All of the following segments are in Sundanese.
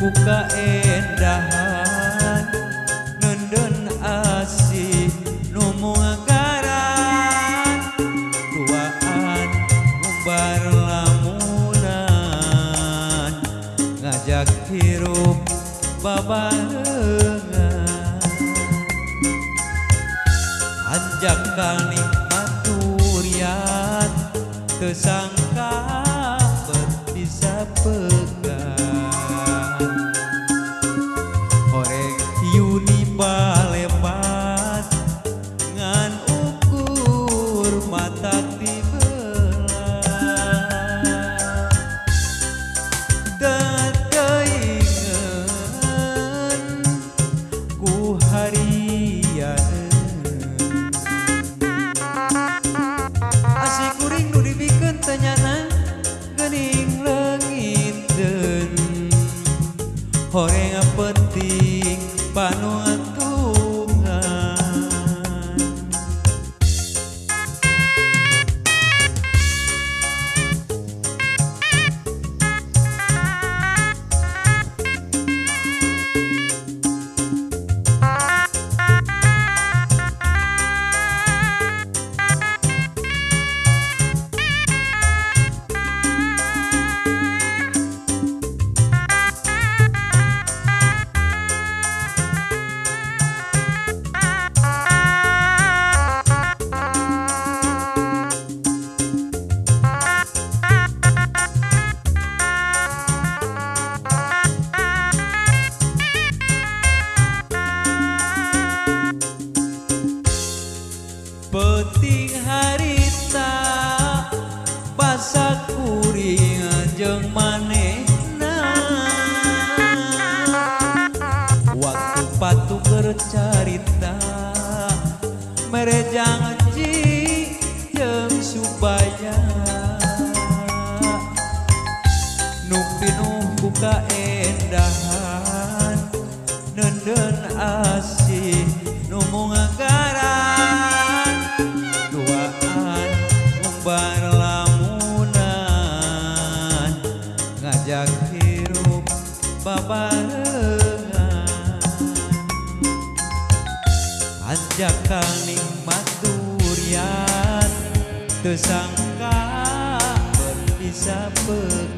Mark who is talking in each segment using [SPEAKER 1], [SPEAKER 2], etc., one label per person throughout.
[SPEAKER 1] ku kaendahan neundeun asih nu munggaran duaan ngumbar lamunan ngajak hirup babarengan anjak kanikmat durian teu sangka bisa pegang horeng Yuni balepat ngan ukur mata tibelah teuingeun ku harian asih kuring nu dibikeun teu nyana geuning leungiteun horeng penting panuatungan. Penting harita basa kuring jeung manehna waktu patuker carita mere janji jeung supaya nu pinuh ku kaendahan neundeun asih nu munggaran duaan ngumbar lamunan ngajak hirup babarengan anjak kanikmat durian teu sangka bisa pegang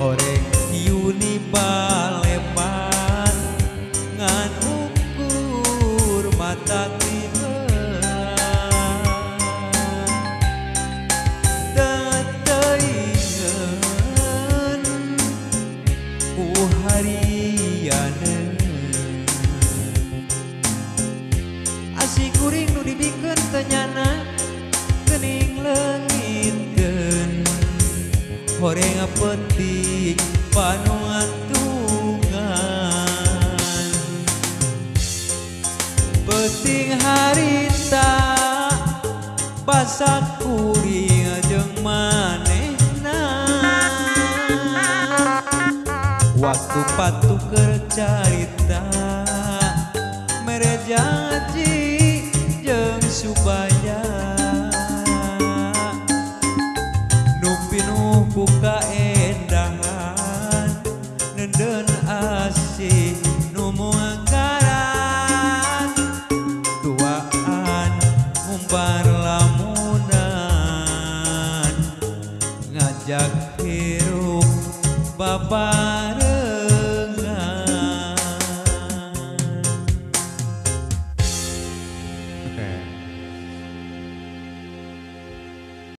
[SPEAKER 1] horeng Yuni balepan ngan ukur mata tibelah teuingeun ku harianeun asih kuring nu dibikeun teu nyana geuning leungiteun horeng penting panuatungan penting harita basa kuring jeung manehna waktu patuker carita mere janji jeung supaya nu pinuh ku kaendahan neundeun asih nu munggaran duaan ngumbar lamunan ngajak hirup babarengan.